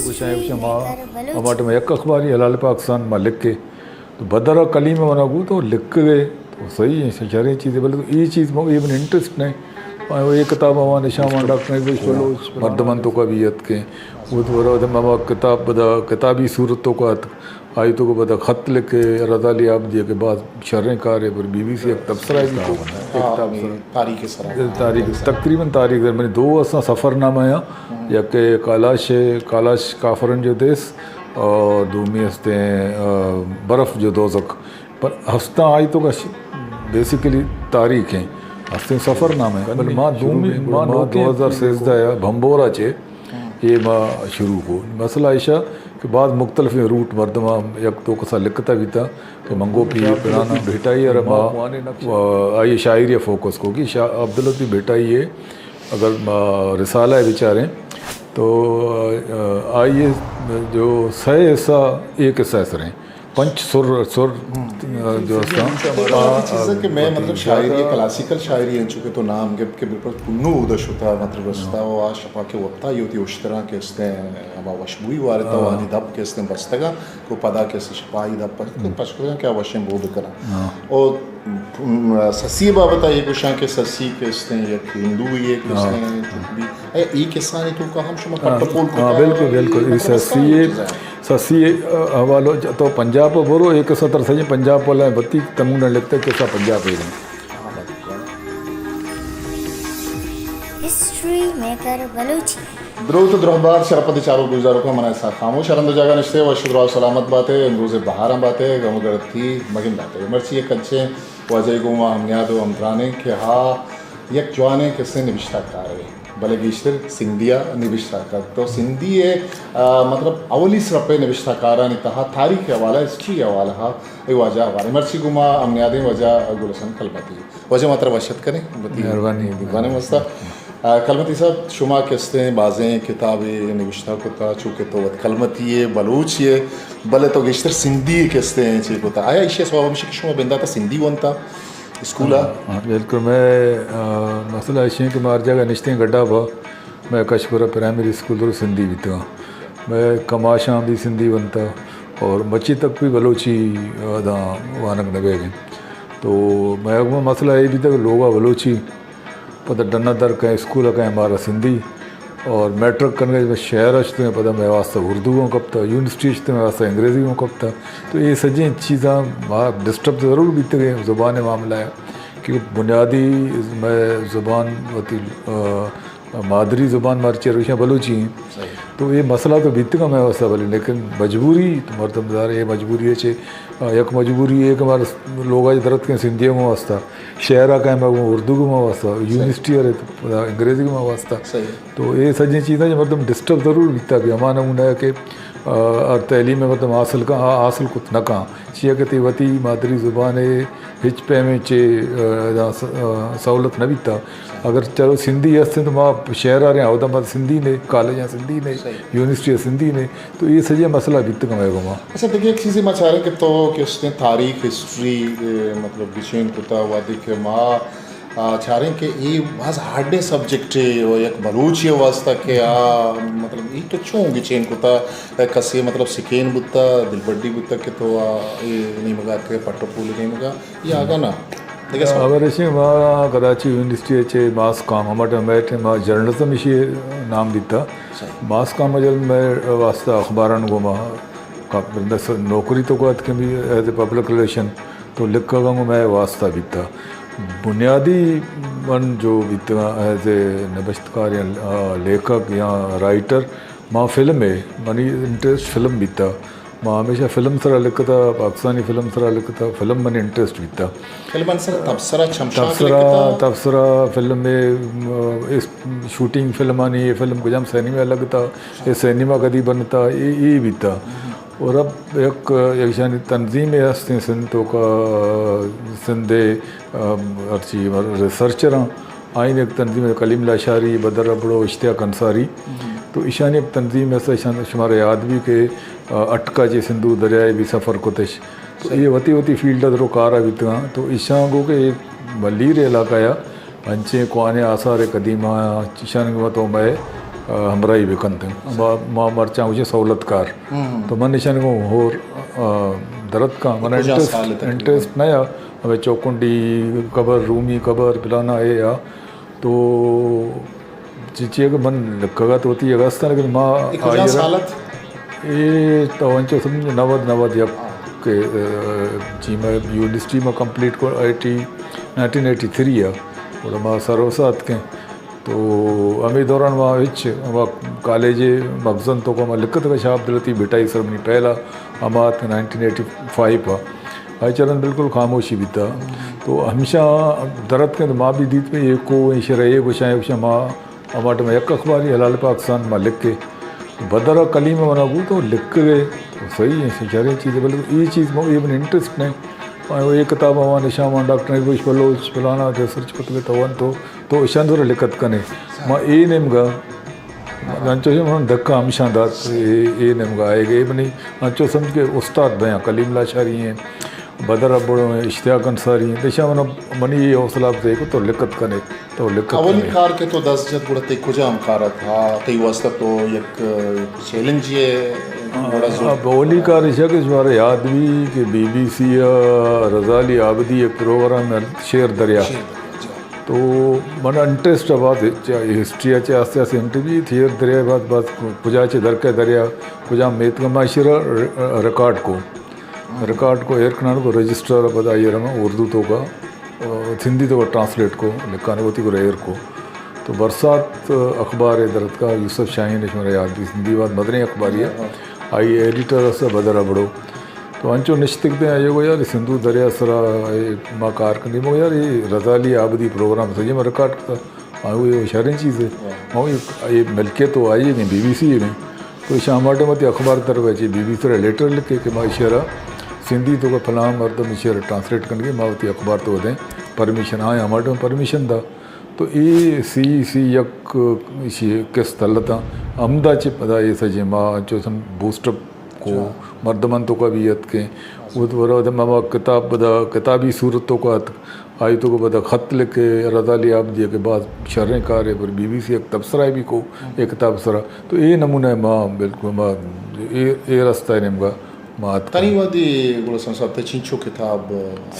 گوشاں، گوشاں ما ہما ٹائم یک اخباری حلال پاکستان ما لکھے، تو بدر ءَ کلیم منا گو تو لکھ گئے، تو صحیح ہے، شریں چیزے، بلے تو یہ چیز ما، یہ من انٹرسٹ نہیں۔ آ، یہ کتاب ہما نشان مان ڈاکٹر نبی بخش بلوچ مردمان تو کا بھی اتکے، وہ تو ورا دم ہما کتاب بدا، کتابی صورت تو کا اتک، آئی تو کو بدا خط لکھے، رضا علی عابدی کہ بعد شریں کارے پر بی بی سی یک تبصرہ بھی کو، ایک تبصرہ۔ تاریخ سرا۔ تاریخ، تقریباً تاریخ در منی دو اساں سفر نامہ آیا، یک کالاش، کالاش کافرن جو دیس، اور دومی ہستے، آ، برف جو دوزخ۔ پر ہفتہ آئی تو کا بیسیکلی تاریخ ہیں، ہستے سفر نامہ ہے۔ بل ما دومی، ما دو ہزار سیزدہ یا بھمبورا چے، یہ ما شروع کو۔ مسئلہ ایشا کہ بعض مختلف روٹ مردم یک دو کسا لکھتا بیتا کہ منگو پی پرانا بھٹائی اور ما، آ، آئی شاعری فوکس کو کہ شاہ عبداللطیف بھٹائی ہے، اگر ما رسالہ ہے بیچاریں تو، آ، آئی جو سہ حصہ ایک حصہ سر ہیں، پنچ سر، سر، آ، جو ہستا، چیز ہے کہ میں مطلب شاعری، کلاسیکل شاعری ہیں، چونکہ تو نام گپ کے بالکل پنو ادا شتا، مطلب رستا و آ شپا کے وقتا یہ ہوتی اشترا کے استے ہما وشبوئی وارتا و آنی دب کے استے بستگا، کو پدا کسی شپائی دا پش-، پشکدگاں کہ آ وشیں بو بکناں۔ او، م، سسی بابت ءَ یہ گوشاں کہ سسی کہ استیں یک ہندو یہ کہ استیں، بھی، اے، ای کسانی تو کا ہم شما پٹ پول کو، بالکل، بالکل۔ یہ سسی، سسی، آ، حوالو ج-، تو پنجاب برو، ایک ستر سجے پنجاب والا بتی تمون لگتا کہ سا پنجاب ہے۔ History maker Balochi. دروت و درہبات شرپد چاروک گوشداروکاں، من اسحاق خاموش ہر ہند جاگہ نشتے، وش و دراہ سلامت باتے، امروز بہاراں باتے، گم و گڑتی مگنداتے۔ مرچی یک انچیں واجہ گوما ہم نیاد و ہمدرانیں کہ ہا یک جوانیں کسے نبشتہ کارے، بلے گیشتر سندھیا نبشتہ کار۔ تو سندھی ہے، آ، مطلب اولی سرپے نبشتہ کارانی تہا تاریخ حوالہ، ہسٹری حوالہ ہا، اے واجہ حوالہ۔ مرچی گوما ہم نیادیں واجہ گل حسن کلمتی۔ واجہ ما ترا وش اتک کنیں، وتی مہربانی۔ دیوان مستر۔ آ، کلمتی صاحب، شما کہ استیں بازیں کتابے نوشتہ کتا، چونکہ تو وت کلمتی ئے، بلوچی ئے، بلے تو گیشتر سندھی ئے کہ استیں چے کتا۔ آیا ایشی سواب ہمشی کہ شما بنداتا سندھی ونتا اسکولا؟ ہاں، بالکل۔ میں، آ، مسئلہ ایشی ہے کہ میں ہر جگہ نشتیں گڈا با، میں کشپورہ پرائمری اسکول درو سندھی بیتگاں۔ میں کماشاں بھی سندھی ونتا اور مچی تک بھی بلوچی، آ، داں وانگ نہ بیگیں۔ تو میں مسئلہ یہ بیتا کہ لوگا بلوچی پدا ڈنا در کئے، اسکول ء کئے، مارا سندھی۔ اور میٹرک کنگا جب شہر ء شتیں، پدا مئے واسطہ اردو ہوں کپتا، یونیورسٹی شتیں، مئے واسطہ انگریزی ہوں کپتا۔ تو یہ سجیں چیزاں ما ڈسٹرب ضرور بیتگیں زبان معاملہ ہے، کہ بنیادی مئے زبان وتی، آ، مادری زبان مارچی روشاں بلوچی ہیں۔ تو یہ مسئلہ تو بیتگا مئے واسطہ، بلے لیکن مجبوری تو مردم دار، یہ مجبوری ہے چے، آ، یک مجبوری ہے کہ مارا لوگا درت کے سندھی ہوں واسطہ۔ شہر ء کئے مئے گوں اردو گوں ما واسطہ، یونیورسٹی ء انگریزی گوں ما واسطہ۔ تو اے سجیں چیزاں چہ مردم ڈسٹرب ضرور بیتا کہ ہما نمونہ ء کہ، آ، ہر تعلیم ء مردم حاصل کن، آ، حاصل کت نہ کن۔ چیا کہ تئی وتی مادری زبان ء ہچ پیمیں چے، آ، ادا س-، آ، سہولت نہ بیتا۔ اگر چلو سندھی ہستیں تو ما شہر ء رہے، اودا ما سندھی نے، کالج ء سندھی نے، یونیورسٹی ء سندھی نے۔ تو اے سجیں مسئلہ بیتگ ہمے گوما۔ اچھا، دگہ یک چیزے ما چاریں کہ تو کہ استیں تاریخ، ہسٹری، اے، مطلب گچین کتا، وہدے کہ ما، آ، چاریں کہ اے باز ہارڈیں سبجیکٹے و یک بلوچے واسطہ کہ آ، مطلب، اے تو چون گچین کتا، اے کسے مطلب سکین بوتا، دلبڈی بوتا کہ تو آ، اے نیمگا کہ پٹ و پول نیمگا؟ یا اگاں نہ، دگہ سوال۔ اگر ایشی ما کراچی یونیورسٹی ء چہ ماس کام، ہما ٹائم مئے ٹائم ما جرنلزم ایشی نام بیتا۔ ماس کام ء جرنل مئے واسطہ اخباران گوما کا-، نوکری تو کو اتکیں بھی ایز اے پبلک ریلیشن تو لکھگاں گوں مئے واسطہ بیتا۔ بنیادی من جو بیتا ایز اے نبشتکار یا، آ، لیکھک یا رائٹر، ما فلم ہے، منی انٹرسٹ فلم بیتا۔ ما ہمیشہ فلم سرا لکھتا، پاکستانی فلم سرا لکھتا، فلم من انٹرسٹ بیتا۔ فلم سرا تبصرہ چمشانک تبصرہ، لکھتا؟ تبصرہ فلم میں، م، اس شوٹنگ فلمانی، یہ فلم کجام سینما لگتا، یہ سینما کدی بنتا، یہ، یہ بیتا۔ اور اب یک، یک شانی تنظیم ہستیں سندھ تو کا، سندھ، ام، ہرچی ریسرچر ہیں، آئین یک تنظیم ہے، کلیم لاشاری، بدر ابڑو، اشتیاق انصاری۔ تو ایشانی یک تنظیم ہے، ایشان شمارا یاد بھی کہ، آ، اٹکا چے سندھو دریائے بھی سفر کتش۔ تو یہ وتی وتی فیلڈ درو کارا بیتگاں۔ تو ایشان گو کہ یہ ملیر علاقہ یا انچیں کوانے آثار قدیمہ، ایشان گو تو مئے آ، ہمراہی بکنت۔ ما، ما مرچاں گوشیں سہولت کار۔ تو من ایشانی گوں ہور، آ، درتکاں۔ من انٹرسٹ، انٹرسٹ نہ یا، ہمے چوکنڈی قبر، رومی قبر، پلانا اے آ۔ تو چی، چی کہ من لکھگا تو وتی جگہ استاں، لیکن ما اے کجا آئی را سال ات؟ اے تو انچو سمجھ نود، نود یک کہ، آ، چی ما یونیورسٹی ما کمپلیٹ کو، ایٹی، نائنٹین ایٹی تھری آ، گڑا ما سروسا اتکیں۔ تو ہمے دوران ما ہچ، ما کالج مخزن توکا ما لکھتگ شاہ عبداللطیف بھٹائی سر منی پہلا ہما ات نائنٹین ایٹی فائیو آ۔ آئی چرند بالکل خاموشی بیتا۔ تو ہمیشہ درتکیں تو ما بھی دیت پہ ایکو ایشرا اے گوشاں، اے گوشاں ما ہما ٹائم یک اخباری حلال پاکستان ما لکھے۔ بدر ء کلیم ء منا گوں تو لکھگ ء صحیح ہیں، شریں چیز ہے، بلے اے چیز ما، اے من انٹرسٹ نہیں۔ اے کتاب آوان شامان ڈاکٹر نبیش بلوچ فلانا ریسرچ کتگ تو ون تو، تو اشان در لکھت کنے۔ ما اے نیمگا انچو من دھکا ہمشان دات، اے، اے نیمگا آئے گئے منی انچو سمجھ کے استاد بیاں کلیم لاشاری ہیں، بدر ابڑو ہیں، اشتیاق انصاری ہیں، دشا من، منی یہ حوصلہ افزائی کو تو لکھت کنے، تو لکھت اولی کنے۔ کار کہ تو دست جت گڑا تئی کجام کار ات؟ ہاں، تئی واسطہ تو یک چیلنج یہ گڑا زور۔ اب اولی کار ایشا کہ شمارا یاد بھی کہ بی بی سی آ رضا علی عابدی ایک پروگرام ہے شیر دریا۔ شیر دریا، جی۔ تو من انٹرسٹ ء بعد ہسٹری ء چہ آستے آستے انٹرویو تھی، ایر دریا بعد بعد کجا چہ درکے دریا، کجا میتگ ما شیر ریکارڈ کو، ریکارڈ کو ایر کنان کو رجسٹر ء بعد آئی رم اردو تو کا، سندھی تو کا ٹرانسلیٹ کو، لکھانے ہوتی کو ایر کو۔ تو برسات اخبار ء درتکا یوسف شاہین شمارا یاد بھی سندھی بعد مدریں اخباری ہے، آئی ایڈیٹر اس بدر ابڑو۔ تو انچو نشتگ تے آئی گو یار سندھو دریا سرا اے ما کار کنی، مو یار اے رضا علی عابدی پروگرام سجے ما ریکارڈ کتا۔ آئی گو یہ شریں چیز ہے۔ ما گو یہ ملکیت تو آئی ہے بی بی سی ہے۔ تو شام آٹے متی اخبار تر ویچے بی بی سی سرا لیٹر لکھے کہ ما شعرا سندھی تو کا فلاں مردم شعر ٹرانسلیٹ کنگے، ما وتی اخبار تو دیں پرمیشن، آئے ہمارے پرمیشن دا۔ تو اے سی سی یک ایشی قسط ہلتاں، ہمدا چہ پدا اے سجیں ما انچو سم بوسٹ اپ کو، مردمان تو کا بھی اتکیں۔ او تو ورا ما کتاب پدا کتابی صورت تو کا ات، آئی تو کا پدا خط لکھے رضا علی عابدی کہ باز شریں کارے پر بی بی سی یک تبصرہ بھی کو اے کتاب سرا۔ تو اے نمونہ ما بالکل ما اے، اے رستہ نیمگا ما اتکاں۔ تنی وہدی گل حسن صاحب تئی چنچو کتاب؟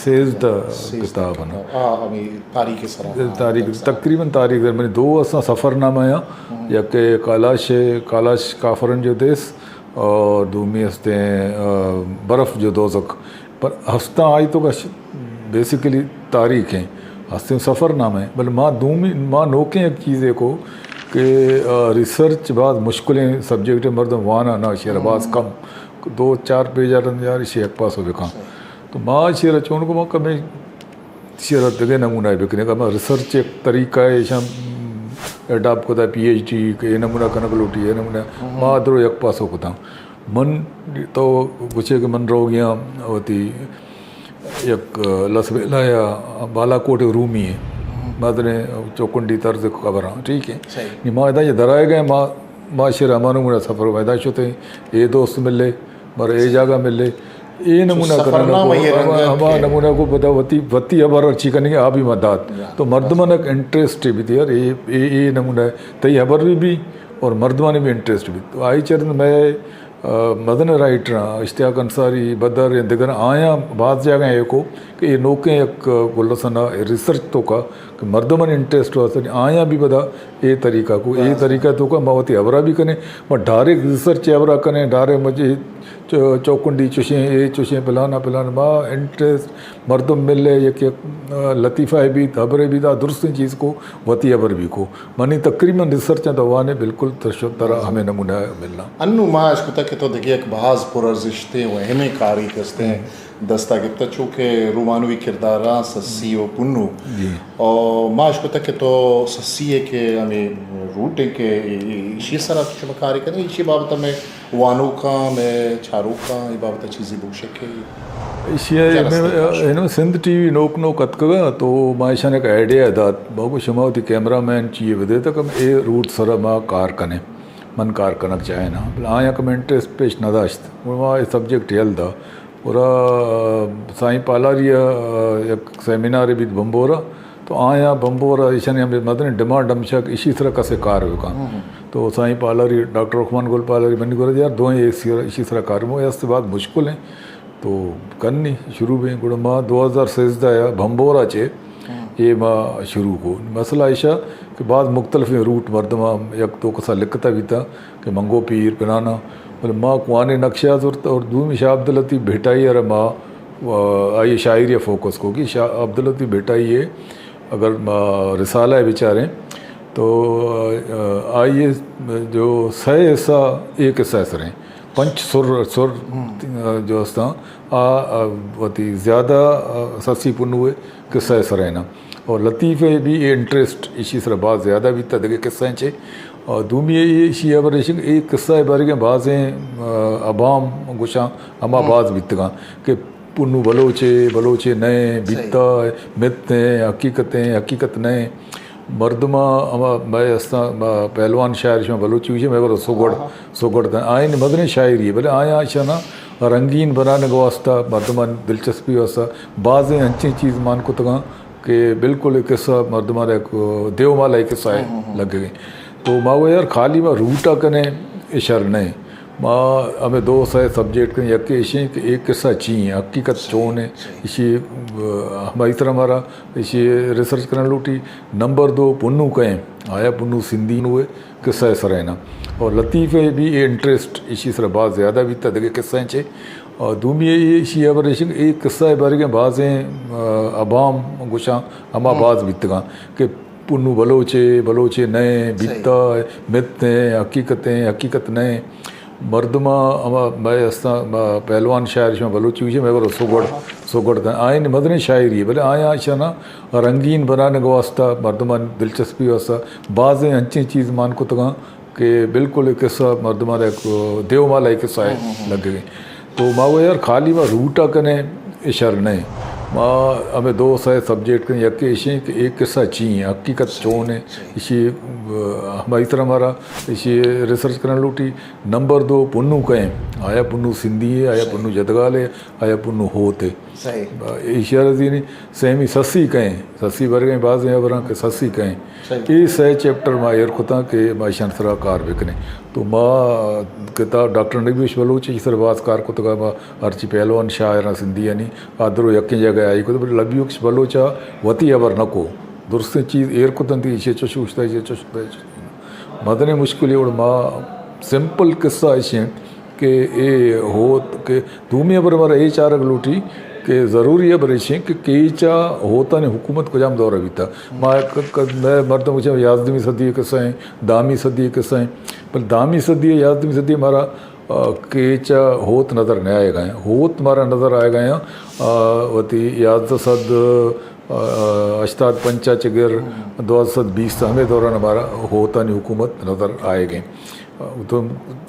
سیزدہ سیزدہ کتاب انت۔ کتاب۔ آ، ہمیں تاریخ سرا۔ تاریخ، تقریباً تاریخ در منی دو اساں سفر نامہ آیاں۔ یک کالاش، کالاش کافرن جو دیس اور دومی ہستیں، آ، برف جو دوزخ۔ پر ہستاں آئی تو کش بیسیکلی تاریخ ہیں۔ ہستیں سفر نامہ ہیں۔ بلے ما دومی، ما نوکیں یک چیزے کو کہ، آ، ریسرچ باز مشکلیں سبجیکٹ ہے، مردم وانا نہ شعر باز کم۔ دو چار پیج آ رند یار، ایشی یک پاسو بکن۔ تو ما شعر چون کو ما کمیں شعر دگہ نمونہ بکنے کہ ما ریسرچ ایک طریقہ ہے، ایشاں اڈاپٹ کتا پی ایچ ڈی کہ اے نمونہ کنگ لوٹی، اے نمونہ ما درو یک پاسو کتا۔ من تو گوشے کہ من روگیاں وتی یک لس بیلا یا بالاکوٹ رومی ہے، مدنے چوکنڈی طرز خبراں، ٹھیک ہے۔ نی ما ادا یہ درائے گئے، ما ما شیر ہما نمونہ سفر پیدا شتے، اے دوست ملے، مارا اے جاگہ ملے، اے نمونہ سفرنامہ کرنا کو، یہ رنگ ہما، ہما کہ نمونہ کو پتا وتی، وتی ہبر چی کرنے کے آ بھی مدد۔ تو مردمان ایک انٹرسٹ بھی تھی یار، اے، اے، اے نمونہ ہے، تئی ہبر بھی بھی اور مردمان بھی انٹرسٹ بھی۔ تو آئی چرند میں، آ، مدن رائٹر ہاں، اشتیاق انصاری، بدر، دگر آیاں باز جاگہ ہے کو، کہ اے نوکیں یک گل حسن ء ریسرچ توکا کہ مردمانی انٹرسٹ واسطہ آیاں بھی پدا اے طریقہ کو، اے طریقہ توکا ما وتی ہبرا بھی کنیں، ما ڈائریکٹ ریسرچ ہبرا کنیں، ڈائریکٹ مجھے چو-، چوکنڈی چوشیں، اے چوشیں، پلانا پلانا، ما انٹرسٹ مردم ملے، یک یک، آ، لطیفہ بھی، ہبرے بھی دا درستیں چیز کو، وتی ہبر بھی کو۔ منی تقریباً ریسرچ ء دوانے بالکل ترا ہمیں نمونہ ملنا۔ انو ما اشکتا کہ تو دگہ یک باز پر ارزشتیں و اہمیں کاری کستیں دستا گپتا، چو کہ رومانوی کرداراں سسی و پنو۔ جی۔ او ما اشکتا کہ تو سسی ہے کہ ہمیں روٹیں کہ ایشی سرا تو شما کاری کریں، ایشی بابت میں وانوکاں، میں چاروکاں، ای بابت چیزی بگوشے کہ ایشی اینو سندھ ٹی وی نوک نوک اتکگا، تو ما ایشان ایک آئیڈیا دات، باگو شما وتی کیمرہ مین چیئے بدے تک ہم اے روٹ سرا ما کار کنیں، من کار کنگ چاہے نا، بلے آیاں کہ من انٹرسٹ پیش نہ داشت، ما اے سبجیکٹ یل دا۔ اور سائیں پالاری ء یک سیمینار بیت بمبورا، تو آیاں بمبورا ایشانی ہمیں مدن ڈیمانڈ ہمشہ کہ اشی سرا کسے کار بکن۔ تو سائیں پالاری، ڈاکٹر رحمان گل پالاری منی گورا یار دوئیں ایک سر، اسی سرا کارمو است بعد مشکل ہیں۔ تو کنی شروع بیں، گڑا ما دو ہزار سیزدہ یا بھمبورا چے اے ما شروع کو۔ مسئلہ ایشا کہ بعض مختلف روٹ مردم یک دو کسا لکھتا بیتا کہ منگو پیر پنانا، بلے ما کوانی نقشہ زرت اور دومی شاہ عبداللطیف بھٹائی ارا ما، آ، آئی شاعری فوکس کو کہ شاہ عبداللطیف بھٹائی ہے اگر ما رسالہ ء بچاریں تو، آ، آئی ء جو سئے حصہ ایک حصہ ء سریں، پنچ سر، سر، آ، جو استاں، آ، آ، وتی زیادہ، آ، سسی پنو ء قصہ ء سریں نا۔ اور لطیف ء بھی اے انٹرسٹ ایشی سر باز زیادہ بیتا دگہ قصہ چے۔ اور دومی ء ایشی ء بریشن ایک قصہ ء بارگیں بازیں، آ، عوام گوشاں ہما باز بیتگاں کہ پنو بلوچے، بلوچے نئے، بیتا، مت ہیں، حقیقت ہیں، حقیقت نئے۔ مردماں ہما مئے استاں، ما پہلوان شاعر شما بلوچی گوشے، مئے گورا سگڑ، سگڑ دن۔ آئین مزنیں شاعری ہے، بلے آیاں اشانا رنگین بنانے گے واسطہ، مردمان دلچسپی واسطہ بازیں انچیں چیز مان کتگاں کہ بالکل ایک قصہ مردمان ایک دیو مالا ایک قصہ ہے لگ گئے۔ تو ما وہ یار خالی ما روٹا کنے اشر نہیں۔ ما ہمیں دو سئے سبجیکٹ کن، یکے ایشیں کہ ایک قصہ چی ہیں، حقیقت چون ہے، ایشی، آ، ہماری طرح ہمارا ایشی ریسرچ کرن لوٹی۔ نمبر دو پنو کہیں، آیا پنو سندھی نوے قصہ سرائنا۔ اور لطیف ہے بھی اے انٹرسٹ ایشی سر باز زیادہ بیتا دگہ قصہ چے۔ اور دومی ہے ایشی خبر ایشی کہ ایک قصہ بارگیں بازیں، آ، عوام گوشاں ہما باز بیتگاں کہ پنو بلوچے، بلوچے نئے، بیتا، مت ہیں، حقیقت ہیں، حقیقت نئے۔ مردماں ہما مئے استاں، ما پہلوان شاعر شما بلوچی گوشے، مئے گورا سگڑ، سگڑ دن۔ آئین مزنیں شاعری ہے، بلے آیاں اشانا رنگین بنانے گے واسطہ، مردمان دلچسپی واسطہ بازیں انچیں چیز مان کتگاں کہ بالکل ایک قصہ مردمان ایک دیو مالا ایک قصہ ہے لگ گئے۔ تو ما وہ یار خالی ما روٹا کنے اشر نہیں۔ ما ہمیں دو سئے سبجیکٹ کن، یکے ایشیں کہ ایک قصہ چی ہیں، حقیقت چون ہے، ایشی، آ، ہماری طرح ہمارا ایشی ریسرچ کرن لوٹی۔ نمبر دو پنو کہیں، آیا پنو سندھی ہے، آیا پنو جدگال ہے، آیا پنو ہوت ہے۔ ایشی ارا زینی سیمی سسی کہیں، سسی برگیں بازیں خبراں کہ سسی کہیں۔ اے سئے چیپٹر ما ایر کتاں کہ ما ایشان سرا کار بکنیں۔ تو ما کتاب ڈاکٹر نبی بخش بلوچ ء سر باز کار کتگ ء ما ہرچی پہلوان شاعراں سندھیانی آ درو یکیں جاگہ آئی کت، بلے نبی بخش بلوچ ء وتی ہبر نہ کو، درستیں چیز ایر کت انت، ایشی چش گوشتہ، ایشی چش کتہ۔ مزنیں مشکل اے وڑ ما سمپل قصہ ایشیں کہ اے ہوت کہ دومی ہبر مارا اے چارگ لوٹی کہ ضروری ہبر ایشیں کہ کیچ ء ہوتانی حکومت کجام دور ء بیتا۔ ما ک-، ک-، مئے مردم گوشاں یازدہمی صدی ء قصہ ہیں، دہمی صدی ء قصہ ہیں، بلے دہمی صدی ء یازدہمی صدی ء مارا، آ، کیچ ء ہوت نظر نہ آئے گئے ہیں۔ ہوت مارا نظر آئے گئے ہیں، آ، وتی یازدہ سد، آ، ہشتاد پنچ ء چہ گر دوازدہ سد بیست ہمے دوران مارا ہوتانی حکومت نظر آئے گئے۔ تو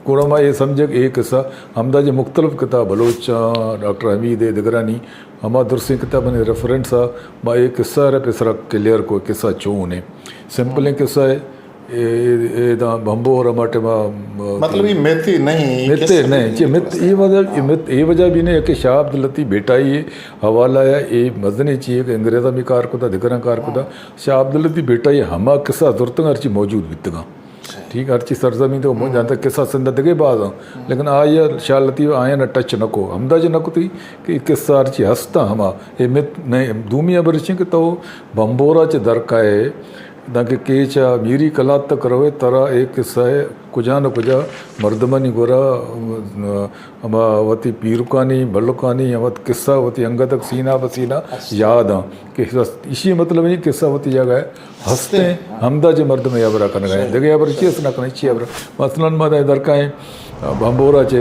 گڑا ما اے سمجھگ اے قصہ ہمدا جے مختلف کتاب بلوچ آں، ڈاکٹر حمید ء دگرانی ہما درسیں کتابانی ریفرنس ء ما اے قصہ ء را پیسرا کلیئر کو، قصہ چون ہے۔ سمپلیں قصہ ہے، اے، اے، اے داں بمبو اور ہما ٹائم ء، مطلب یہ مت ہی نہیں، یہ مت قصہ نہیں، نہیں، جی، مت، یہ وجہ، یہ مت، یہ وجہ بھی نہیں کہ شاہ عبداللطیف بھٹائی حوالہ ہے، یہ مزنیں چیز ہے کہ انگریزاں بھی کار کتا، دگراں کار کتا۔ شاہ عبداللطیف بھٹائی ہما قصہ زرتگاں ہرچی موجود بیتگاں۔ ٹھیک، ہرچی سرزمین تو من جانتا قصہ سندھ دگے باز ہیں، لیکن آیا شاہ لطیف آیا نہ ٹچ نہ کو، ہمدا چہ نہ کتی کہ اے قصہ ہرچی ہستا ہما۔ اے مت نہیں، دومی ہبر چیں کہ تو بمبورا چہ در کائے، دانکہ کیچا میری کلات تک روے، ترا اے قصہ ہے کجا نہ کجا مردمانی گورا، ہما وتی پیرکانی، بلکانی، ہما قصہ وتی انگتک سینہ بہ سینہ یاد آں کہ ایشی مطلب ہے قصہ وتی جگہ ہے۔ ہستیں، ہمدا چہ مردم ء ہبرا کنگا ہیں۔ دگہ ہبر چی است نہ کنیں، چی ہبر؟ مثلاً ما دائیں درکائیں، آ، بمبورا چہ،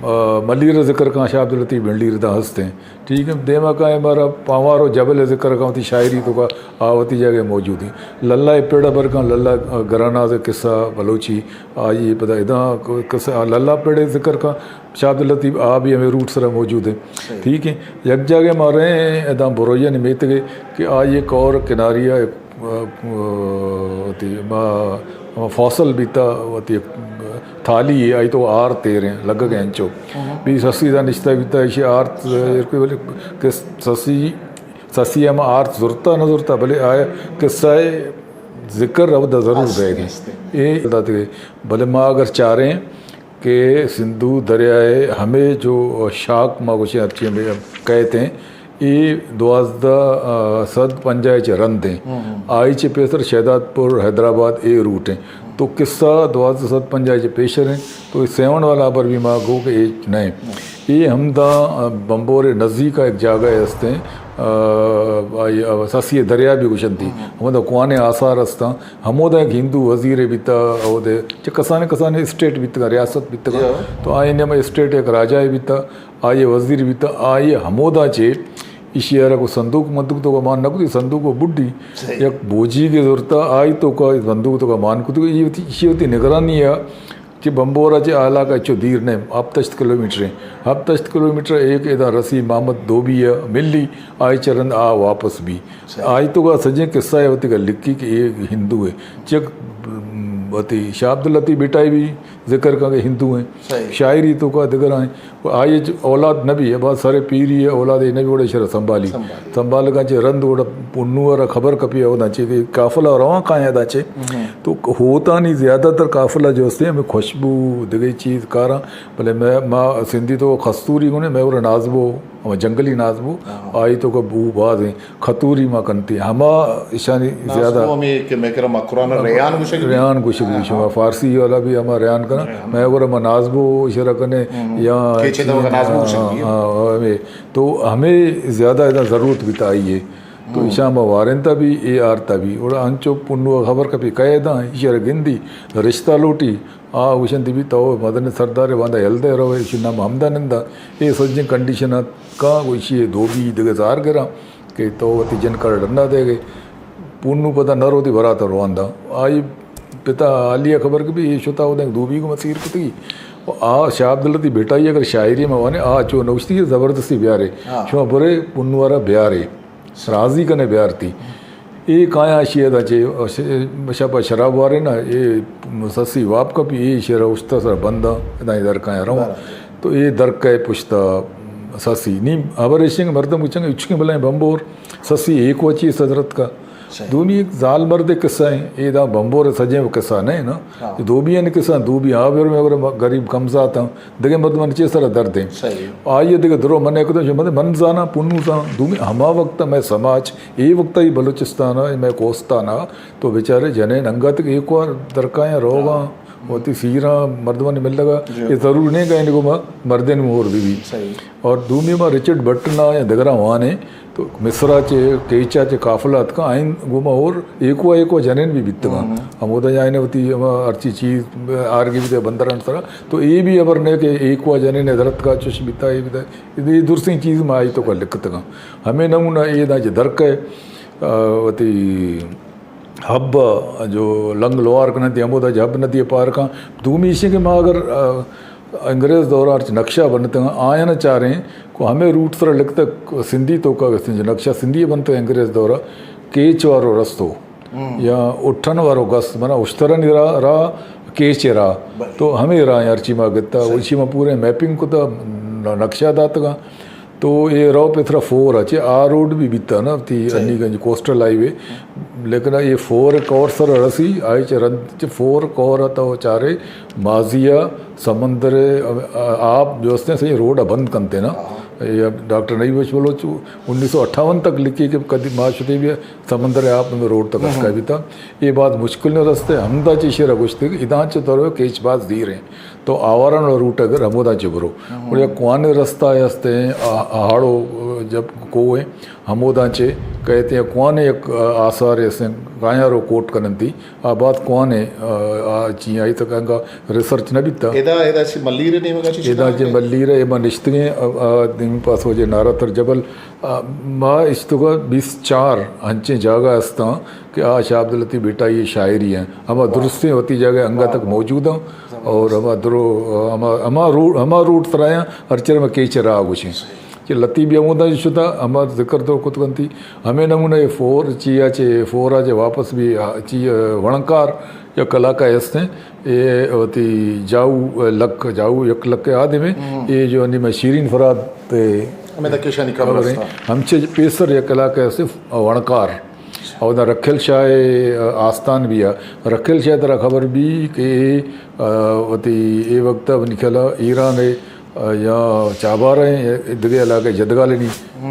آ، ملیر ذکر کاں، شاہ عبداللطیف بنڈیر دا ہستیں۔ ٹھیک ہے، دیما کائیں مارا پامار و جبل ذکر کاں، وتی شاعری تو کا آ وتی جگہ موجود ہیں۔ للہ پڑ برکاں، للہ، آ، گراناز قصہ بلوچی، آئی پدا ادا قصہ، آ، للہ پڑ ذکر کاں، شاہ عبداللطیف آ بھی ہمیں روٹ سرا موجود ہیں۔ ٹھیک ہے، یک جگہ ما رہے ہیں، ادا برویہ نے میتگے کہ آ یہ کور کناریا وتی ما، ما فاصل بیتا، وتی تھالی ہے، آئی تو آر تیریں لگ گئے انچو۔ بھی سسی دا نشتہ بیتا، ایشی آر ت-، کہ سسی، سسی ہم آر زرتا نہ زرتا، بلے آیا قصہ ہے ذکر اودا ضرور بیگ ایں۔ اے داتے، بلے ما اگر چاریں کہ سندھو دریائے ہمے جو شاخ ما گوشیں ہرچی ہمے کہتے ہیں، اے دوازدہ سد پنجاہ چہ رند ایں۔ آئی چہ پیسر شہداد پور، حیدرآباد اے روٹ ایں۔ تو قصہ دوازدہ سد پنجاہ چہ پیشر ایں۔ تو اے سیون والا ہبر بھی ما گو کہ اے نہ ایں۔ اے ہمدا، آ، بمبور نزیک ایک جاگہ است ایں، آ، آئی، آ، سسی دریا بھی گوشنتی۔ ہمدا کوہنیں آثار استاں۔ ہمودا ایک ہندو وزیر بیتا، اودے چہ کسانے کسانے اسٹیٹ بیتگا، ریاست بیتگا۔ تو آئی نے ہم اسٹیٹ ایک راجا بیتا، آئی وزیر بیتا، آئی ہمودا چہ ایشی ءَ را کو صندوق مندوق تو کا مان نہ کتی، صندوق و بڈی یک بوجی کے زورتا، آئی تو کا صندوق تو کا مان کتی، یہ وتی، ایشی وتی نگرانی ہے۔ چہ بمبورا چہ آ علاقہ چو دیر نہ، ہپت ہشت کلومیٹر ایں۔ ہپت ہشت کلومیٹر ایک ادا رسی محمد دھوبی ءَ ملی، آئی چہ رند آ واپس بی۔ آئی تو کا سجیں قصہ ءَ وتی کا لکھی کہ اے ہندو ایں۔ چک وتی شاہ عبداللطیف بھٹائی بھی ذکر کا کہ ہندو ایں۔ شاعری تو کا دگر ایں۔ آئی اولاد نہ بی، ابا سر پیری ایں، اولاد نہ بی، وڑے شر سنبھالی۔ سنبھالگا چہ رند وڑا پنو را خبر کپی اودا چہ کہ قافلہ رواں کائیں ادا چہ۔ تو ہوتانی زیادہ تر قافلہ جو استیں ہمیں خوشبو دگہ چیز کاراں، بلے میں، ما سندھی تو کستوری گونے، میں اور نازبو، ہما جنگلی نازبو، آئی تو کا بو باز ایں، کھتوری ما کنتی، ہما اشانی زیادہ۔ نازبو ہمیں کہ میں کرا مکران ریان گوشگ بی۔ ریان گوشگ بی شما، فارسی والا بھی ہما ریان کنا، میں اور ہما نازبو اشارہ کنے، یا کیچے تو نازبو گوشگ بی۔ ہاں، ہاں، ہمیں تو ہمیں زیادہ ادا ضرورت بیتا آئی ایں۔ تو ایشاں ما وارینتا بھی، اے آرتا بھی۔ اور انچو پنو خبر کپی قیداں، ایشی را گندی، رشتہ لوٹی، آ گوشنتی بھی تو مدن سردار باندا ہیل دے رو، ایشی نام ہمدا نندا۔ اے سجیں کنڈیشن ات کا، ایشی دو بھی دگہ زار گرا کہ تو وتی جن کر ڈنڈا دے گے۔ پنو پدا نہ روتی برات رواندا۔ آئی پتا عالی خبر کہ بھی اے شتا ودیں دو بھی کو مسیر کتی۔ آ شاہ عبداللطیف بھٹائی اگر شاعری میں وانے، آ چو نوشتی زبردستی بیارے۔ شما برے پنوارا بیارے۔ راضی کنے بیارتی۔ اے کایاں اشی ادا چہ، ش-، شپ شراب وارے نا، اے سسی واپ کپی، اے شعر اشتا سر بنداں، ادا در کایاں رواں۔ تو اے در کئے پشتا سسی۔ نی ہبر ایشیں کہ مردم گچنگ اچکیں بلائیں بمبور، سسی ایک وچی صدرت کا۔ دومی ایک زال مردے قصہ ایں، اے دا بمبور سجیں قصہ نہ ایں نا۔ دوبی ایں قصہ، دوبی آ بر میں غریب کم ذاتاں۔ دگہ مردمانی چے سرا درد ایں۔ آئی ءَ دگہ درو من ءَ کتوں، من، من زاناں، پنو زاناں، دومی ہما وقت ءَ مئے سماج، اے وقت ءَ اے بلوچستان ءَ، مئے کوستان ءَ، تو بیچارے جنین انگت ایک وار درکایاں روگاں، وتی سیراں مردمانی ملگا، اے ضرور نہ ایں کہ آئی گوما مردین مور بی بی۔ اور دومی ما رچرڈ برٹن ءَ یا دگراں وانیں، تو مصر ءَ چہ، کیچ ءَ چہ قافلہ اتکاں، آئین گوما اور ایکو ایکو جنین بھی بیتگاں۔ ہمودا آئین وتی ہما ہرچی چیز آرگی بیتے بندران سرا، تو اے بھی خبر نہ کہ ایکو جنین درتکا چش بیتا، اے بیتا۔ اے درسیں چیز ما آئی تو کا لکھتگاں۔ ہمیں نمونہ اے دا چہ درکے، آ، وتی حب جو لنگ لوار کننتی، ہمودا جب ندی پار کاں۔ دومی ایشیں کہ ما اگر، آ، انگریز دورا ہرچ نقشہ بنتگاں، آیاں چاریں کو ہمیں روٹ سرا لکھتگ سندھی توکا گستیں، جو نقشہ سندھی بنتگ انگریز دورا، کیچ وارو رستو یا اٹھن وارو گست، منا اشترانی راہ، راہ کیچ راہ، تو ہمیں راہ ہرچی ما گتا، اسی ما پورے میپنگ کتا، نقشہ داتگاں۔ تو اے رو پہ تھرا فور ءَ چہ آ روڈ بھی بیتا نا، وتی انی گنج کوسٹل ہائی وے، لیکن اے فور کور سر رسی، آئی چہ رند چہ فور کور ءَ تو چارے ماضی ءَ سمندر ءِ، آ، آپ جو استیں صحیح روڈ ءَ بند کنتے نا۔ اے ڈاکٹر نعیم بخش بلوچ انیس سو اٹھاون تک لکھی کہ کدی ما شتے بھی سمندر ءِ آپ میں روڈ تک اتکا بیتا۔ اے بات مشکل نہ رستے، ہمدا چہ شیر گوشتے کہ اداں چہ تو کیچ باز دیر ہیں۔ تو آواران روٹ اگر ہمودا چہ برو۔ اور یک کوہنیں رستہ ہستیں، آ-، آہاڑو جب کوہ ہیں، ہمودا چہ کہتے ہیں کوہنیں یک، آ، آثار ہستیں، کایاں رو کوٹ کننتی، آ بات کوہنیں، آ، آ، چی آئی تک انگا ریسرچ نہ بیتا۔ ادا، ادا چہ ملیر نیمگا چی ادا چہ ملیر اے ما نشتگیں، آ، آ، دیمی پاس وجہ نارا تر جبل، آ، ما اشتگا بیست چار انچیں جاگہ ہستاں کہ آ شاہ عبداللطیف بھٹائی شاعری ہیں۔ ہما درستیں وتی جاگہ انگا تک موجود ہیں۔ اور ہما درو، ہما، ہما روڈ، ہما روڈ ترایاں، ہرچر میں کیچ راہ گوشیں۔ کہ لطیف بھی ہمودا شتا، ہما ذکر تو کت کنتی۔ ہمیں نمونہ اے فور، چیا چے، فورا چے واپس بھی، آ، چی، آ، وڑنکار یا کلاکا ہستیں۔ اے وتی جاؤ، آ، لک، جاؤ یک لک آدمے۔ اے جو انی میں شیرین فراد تے ہمیں تک کشانی قبر قبر ہیں۔ ہستاں۔ ہم چے پیسر یا کلاکا ہستیں، آ، وڑنکار۔ اودا رکھل شاہ ءِ آستان بھی آ۔ رکھل شاہ ترا خبر بھی کہ اے، آ، وتی اے وقت ءَ منی خیال ءَ ایران ءِ، آ، یا چابہار ءِ دگہ علاقہ جدگالنی،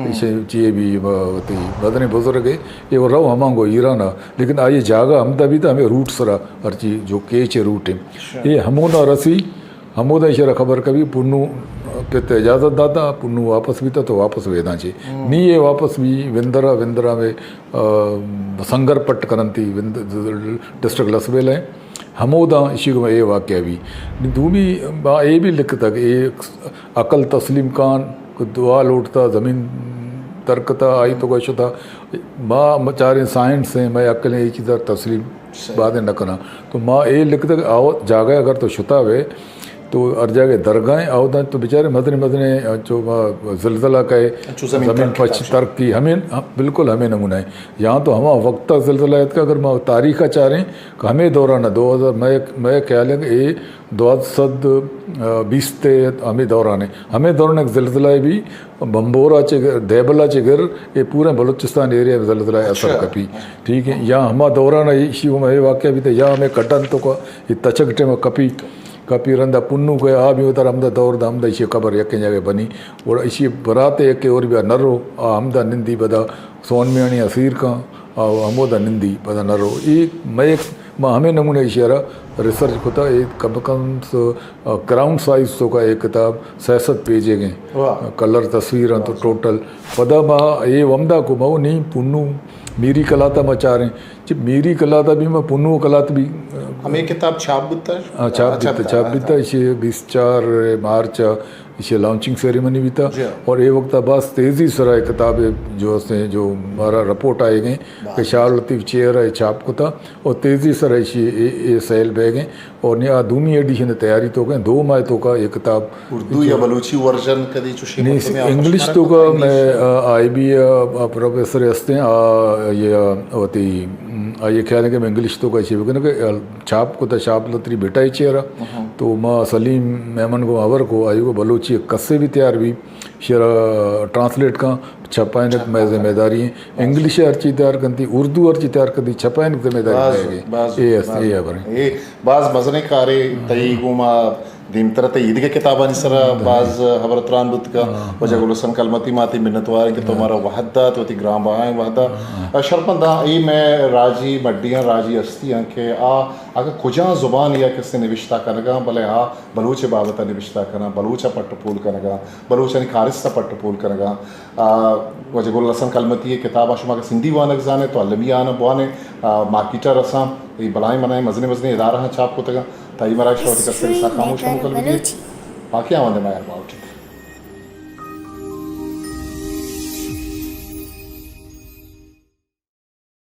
ایشی چیئے بھی، آ، وتی مدنی بزرگ ءِ، اے وہ رو ہمانگو ایران ءَ، لیکن آئی جاگہ ہمدا بیتا، ہمیں روٹ سرا ہرچی جو کیچ روٹ ہیں۔ اے ہمودا رسی، ہمودا ایشرا خبر کبھی پنو پت اجازت داتا، پنو واپس بیتا تو واپس ویداں چے۔ نی اے واپس بھی وندرا، وندرا میں، آ، سنگر پٹ کرنتی، وند-، ڈسٹرکٹ لسبیلہ ہیں۔ ہمودا ایشی کو اے واقعہ بھی۔ دومی ما اے بھی لکھتا کہ اے عقل تسلیم خان کو دعا لوٹتا، زمین ترکتا، آئی تو کو شتا۔ ما چاریں سائنس ہیں، میں عقل ہیں، اے چیزا تسلیم بعد نہ کنا۔ تو ما اے لکھتا کہ آو جاگہ اگر تو شتا ہوئے، تو ہر جاگہ درگاہیں، اودا تو بیچارے مزنیں مزنیں، چو ما زلزلہ کئے، چو زمین زمین ترک پچ ترک کی، ہمیں، ہاں، بالکل ہمیں نمونہ ہے۔ یہاں تو ہما وقت زلزلہ اتکا، اگر ما تاریخ چاریں کہ ہمیں دوران دو ہزار، میں، میں خیال ہے کہ اے دو سد بیست ہمیں دوران ہے۔ ہمیں دوران ایک زلزلہ بھی بمبورا چہ گر، دیبلا چہ گر، اے پورے بلوچستان ایریا میں زلزلہ اثر کپی۔ ٹھیک ہے، یا ہما دوران ایشی ہم اے واقعہ بیتا، یا ہمیں کٹن تو کا، اے تچک ٹیم کپی، کپی رندا پنو کہ آ بھی اتر ہمدا دور دا ہمدا ایشی قبر یکیں جگہ بنی۔ اور ایشی برات یکے اور بیا نرو، آ ہمدا نندی بدا سون میانی اسیر کاں، آ ہمودا نندی بدا نرو۔ اے مئے ما ہمیں نمونہ ایشی را ریسرچ کتا، اے کم کم س-، آ، کراؤن سائز تو کا ایک کتاب سیاست پیجے گئے۔ واہ۔ کلر تصویر ہیں تو ٹوٹل۔ پدا ما اے ومدا کو مو نہیں پنو میری کلاتا ما چاریں۔ چہ میری کلاتا بھی ما پنو کلات بھی، ہمیں کتاب چھاپ بوتا ہے؟ ہاں، چھاپ اچھا، بیتا، اچھا، چھاپ اچھا۔ بیتا، ایشی بیست چار مارچ، ایشی لانچنگ سیریمنی بیتا۔ جی ہاں۔ اور اے وقت باز تیزی سرا اے کتاب جو ہستے ہیں، جو ہمارا رپورٹ آئے گئے کہ شاہ لطیف چیئر ہے چھاپ کتا اور تیزی سرا ایشی اے، اے سیل بہ گئے اور نیا دومی ایڈیشن تیاری تو گئے، دو ماہ تو کا اے کتاب اردو یا بلوچی ورژن کدی چوشیں نہیں، مردمے آپ انگلش اشارہ تو کا کرتا ہے، میں، انگلش۔ آ، آئی بی اے، آ، پروفیسر ہستے ہیں، آ، یہ، آ، وتی، م، آ، یہ خیال ہے کہ میں انگلش تو کا ایشی بکنے کہ، آ، چھاپ کتا، شاہ لطیف بھٹائی چیئر ہے۔ تو ما سلیم میمن کو ہبر کو آئی کو بلوچی کسے بھی تیار بھی شرا ٹرانسلیٹ کاں چھپائینک مئے ذمہ داری ہیں۔ انگلش ہرچی تیار کنتی، اردو ہرچی تیار کنتی، چھپائینک ذمہ داری باز، مئے گی۔ باز، اے است، باز۔ اے ہبر ہیں۔ اے باز مزنیں کارے، تئی گوما دیمتر تئی ایدگہ کتابانی سرا باز ہبر تران بوت کا۔ واجہ گل حسن کلمتی، ما تئی منتوار ہیں کہ تو مارا وہد دات، وتی گران بہائیں وہدا۔ شرپمند آں، اے مئے راجی مڈیاں، راجی ہستی ہیں کہ آ اگہ کجام زبان یا کسے نوشتہ کنگا، بلے آ بلوچ ءِ بابت ءَ نبشتہ کناں، بلوچ ءَ پٹ ءُ پول کنگاں، بلوچانی کارست ءَ پٹ ءُ پول کنگاں۔ آ، واجہ گل حسن کلمتی ءِ کتاب ءَ شما اگہ سندھی وانگ زان ئے تو المی آناں بوان ئے، آ، مارکیٹ ءَ رساں، اے بلاہیں بلاہیں مزنیں مزنیں ادارہاں چھاپ کتگاں۔ تاں اے مراگش ءَ وتی کسے ءِ سرا خاموش ءَ مکل بگی۔ باقی آوان دے ما یار باوٹی۔